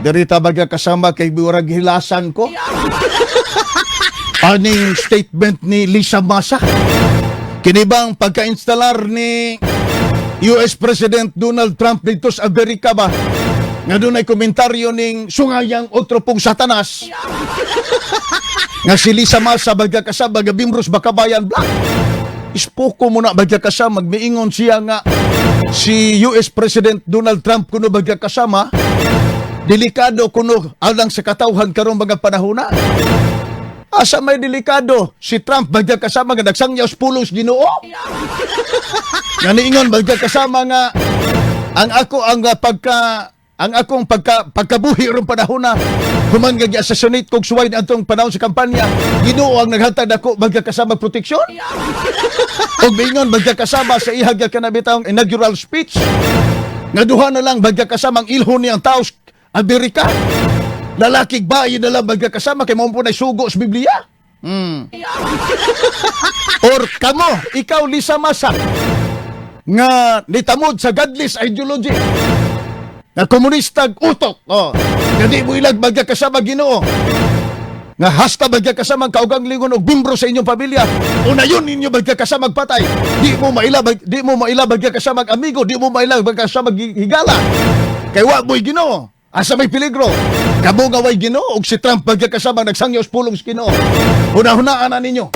Diri ta baga kasama kay murag hilasan ko. Aning statement ni Lisa Masa? Kini bang pagka-instalar ni US President Donald Trump dito sa Amerika ba? Nga dunay komentaryo ning sungayang otro pong satanas nga si Lisa Masa bagya kasama ga bimbros Makabayan Bloc. Ispoko mo na bagya kasama, magmiingon siya nga si US President Donald Trump kuno bagya kasama delikado kuno alang sa katawhan karong mga panahona. Asa may delikado? Si Trump bagya kasama nga nagsangyaw sa pulong sa Ginoo? Nga niingon bagya kasama nga ang ako ang pagka ang akong pagkabuhi ron panahon na human nga gi-assassinate kog suway atong panahon sa kampanya, Ginoo ang naghatag nako bagya kasama proteksyon. Og miingon bagya kasama sa ihag kanabitang inaugural speech nga duha na lang bagya kasama ang ilhon niyang tao sa Amerika, lalaki bayi na lang bagya kasama kay mao po na sugo sa Biblia. Or kamo, ikaw Lisa Masa nga nitamod sa godless ideology nga komunistag utok, oh, nga di mo ilag bagya kasama Ginoo, nga hasta bagya kasama ang kaugang lingon og bimbro sa inyong pamilya, unayon ninyo bagya kasama patay, di mo maila bagya kasama amigo, di mo maila bagya kasama higala kay wa mo'y Ginoo. Asa may peligro kamo nga way Ginoo ug si Trump bagya kasama nagsangyaw sa pulong sa Ginoo? Hunahunaan na ninyo.